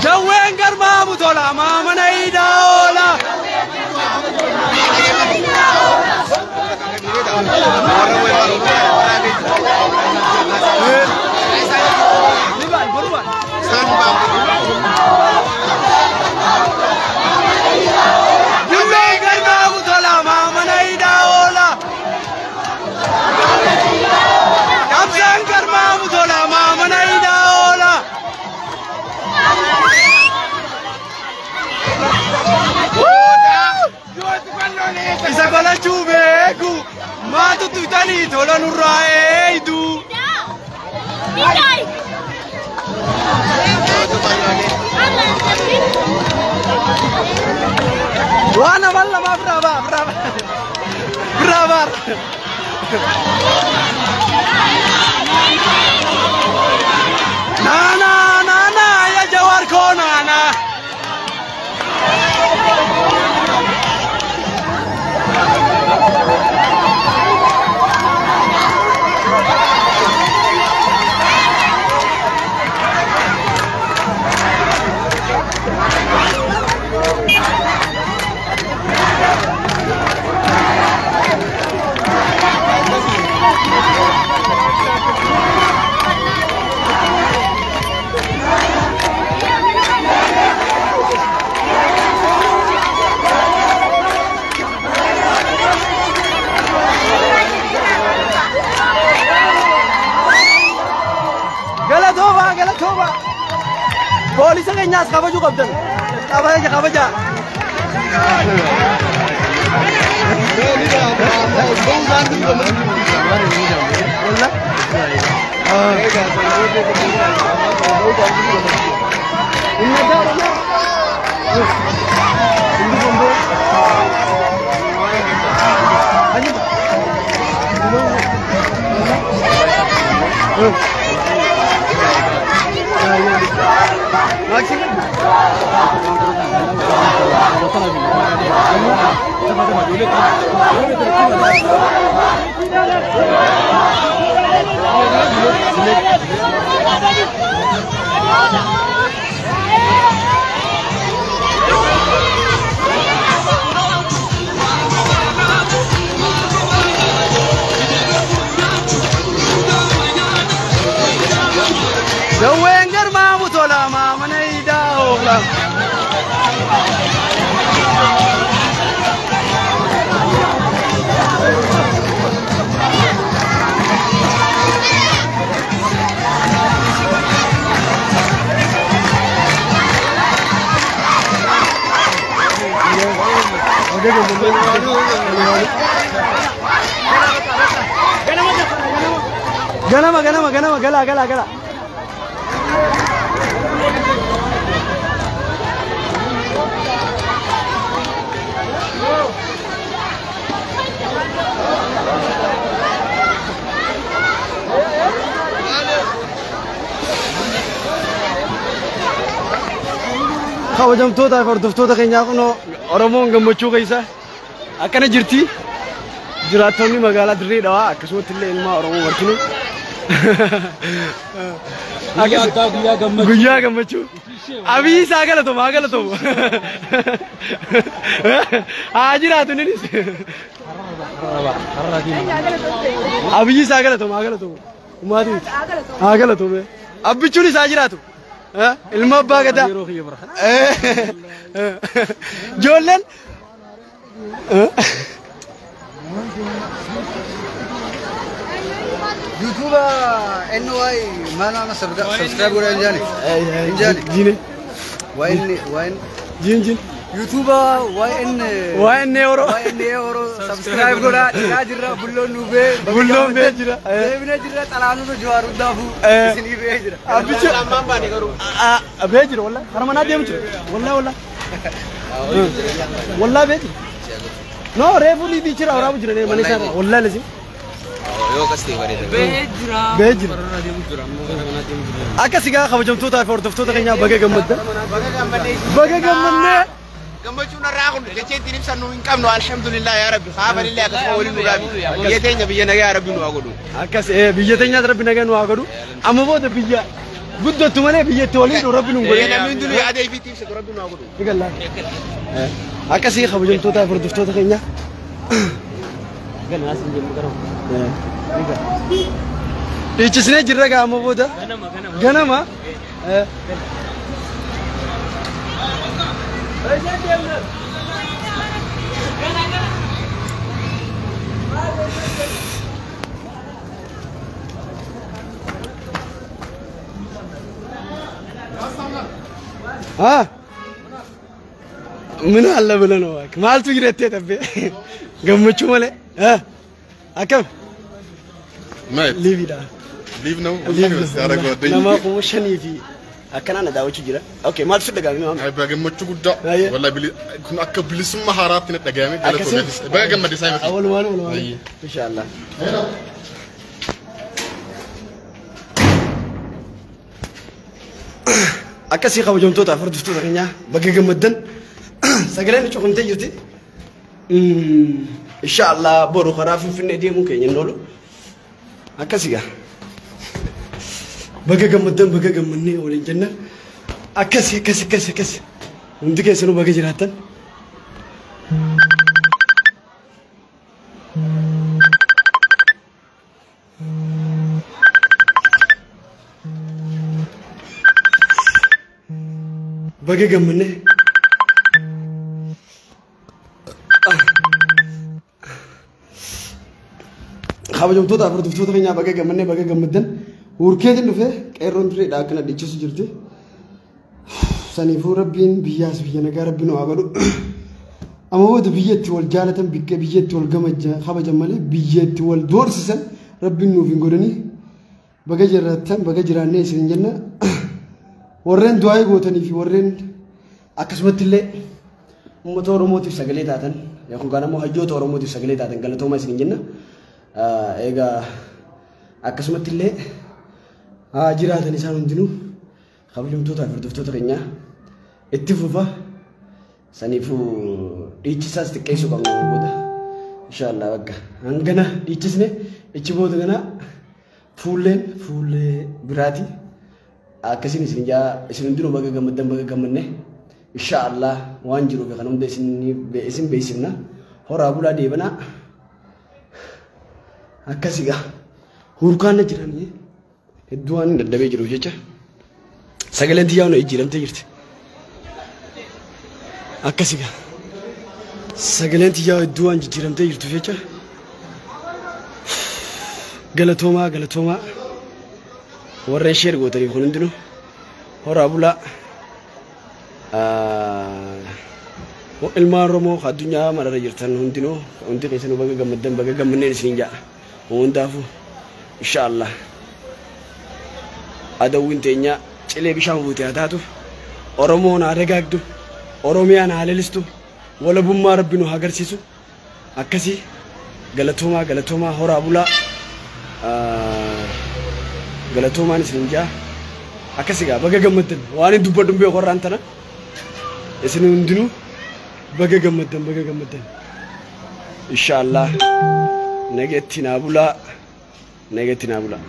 Jawween garmaamu tola maamana hidhaa oola. Jawween garmaamu tola maamana hidhaa oola. Qabsaan garmaamu tola maamana hidhaa oola. Isa qalachuu beeku maatu tutanii tola nurraa eeydu. Waan amal lamaa biraa baa biraa baa biraa baa. Naana naana ya Jawaar koo naana. Galatooma galatooma. Poolisa keenyaas kabajuu qabdan. Kabaja kabaja. Jawween garmaamu tola maamana hidhaa oola. Ganama ganama ganama gala gala gala. Kabajamtoota fi hordoftoota keenyaa kunoo Oromoon gammachuu keessa akkana jirti. Jiraattonni magaalaa Dirree Dhawaa akkasumatti illee ilmaa Oromoo martinuu. Guyyaa gammachuu. Abiyyi isaa galatooma haa galatoomu. Haa jiraatu innis. Abiyyi isaa galatooma haa galatoomu. Umaatii miti. Haa galatoomu. Abbichuun isaa jiraatu. Ilma abbaa gadaa. Ijoolleen. YouTube NY maal subscribe godhaa hin jaani. Hin jaani. Jiine. YN YN Jiin jiin. YouTube YN YN Oro. YN Oro subscribe godhaa dhiqaa jirra bulloon nu bee. Bulloon bee jira. Deebinee jirra xalaanota Jawaar hundaafuu isinii bee jira. Abbichu. Bee jira wallah. Kara manaa deemu jira. Wallah wallah. Wallah bee jira. No reefu liibii jira waraabu jira mana isaa wallah lesi. Bee jira. Akka sigaa kabajamtootaa fi hordoftoota keenyaa baga gammaddan. Baga gammannee. Gammachuun irraa kun jecha ittiin ibsannu hin qabnu alhamdulillah yaa rabbi haafanillee akkasuma waliin nu dhaabi biyya teenya biyya nagaa rabbi nu haa godhu. Akkas biyya teenyaas rabbi nagaa nu haa godhu. Amma booda biyya Guddattu malee biyyatti waliin nu rabbi nu godhe. Namni hundinuu yaada ifiitti ibsatu rabbi nu haa godhu. Eegallaa. Akkasii kabajamtoota hordoftoota keenya. Dhiichisnee jirra gaama booda. Ganama. Haa? ምን አለ ብለህ ነው እባክህ? maaltu jira jettee tabbee gammachuu malee akkam liiviidha. Live ነው Live ያደረገው nama 5000 fi akkanaa na daawwachuu jira. Okay, maaltu si dhagahame maama? Gammachuu guddaa Ayyee. wallahi kun akka bilisummaa haaraatti na dhagahame galatoomeetis baga gammadde saayima. Walumaan walumaan. Ayyee. Inshaallah. Akkasii kabajamtoota hordoftoota keenyaa baga gammaddan sagaleen cuqumtee jirti. Inshaallah boru karaa Finfinnee deemuu keenya hin oolu. Akkasii gaa. Baga gammaddan baga gammannee waliin jenna. Akkasii akkasii akkasii akkasii. Hundi keessanuu baga jiraattan. Baga gammannee. Kabajamtoota hordoftoota keenyaa baga gammannee baga gammaddan. Hurkeetiin dhufee qeerroon tureedha akkana dhiichisu jirti. Saniifuu rabbiin biyyaas biyya nagaa rabbi nu haa godhu. Amma booda biyyatti wal jaalatan biyyatti wal kabajan malee biyyatti wal doorsisan rabbiin nuuf hin godhanii. Baga jiraattan baga jiraannee isin jenna. Warreen du'aa gootanii fi warreen akkasumatti illee uummata Oromootiif sagalee taatan yookaan immoo hayyoota Oromootiif sagalee taatan galatooma isin jenna. Egaa akkasumatti illee haa jiraatan isaan hundinuu kabajamtoota fi hordoftoota keenyaa itti fufa. Saniifuu dhiichisaas xiqqeessuu qabna booda. Inshaallah bakka hangana dhiichisne ichi booda gana fuulleen fuullee biraati. Akkasiin isin jaa isin hundinuu baga gammaddan baga gammanne. Inshaallah waan jiruuf kan hunda isin beeksifna. Horaa bulaa deebanaa. Akkasii gaa hurkaan na jiranii hedduu waan dadhabee jiruuf jecha sagaleen xiyyaa na jijjiiramtee jirti. Akkasii gaa sagaleen xiyyaa hedduu waan jijjiiramtee jirtuuf jecha galatoomaa galatoomaa warreen sheer gootaniif kun hundinuu horaa bulaa. Ilmaan Oromoo addunyaa mararra jirtan hundinuu hundi keessanuu baga gammaddan baga gammanneen isin ja'a. Hundaafuu inshaallah adawwiin teenya cilee bishaan fuute haa taatu, Oromoon haa dagaagdu, Oromiyaan haa lalistu, walabummaa rabbi nu haa agarsiisu. Akkasii galatoomaa galatoomaa horaa bulaa galatoomaan isin ja'a. Akkasii gaa baga gammaddan waan hin dubbadhu hin beeku warraan tana isin hundinuu baga gammaddan baga gammaddan. Inshaallah nageetti naa bulaa nageetti naa bulaa.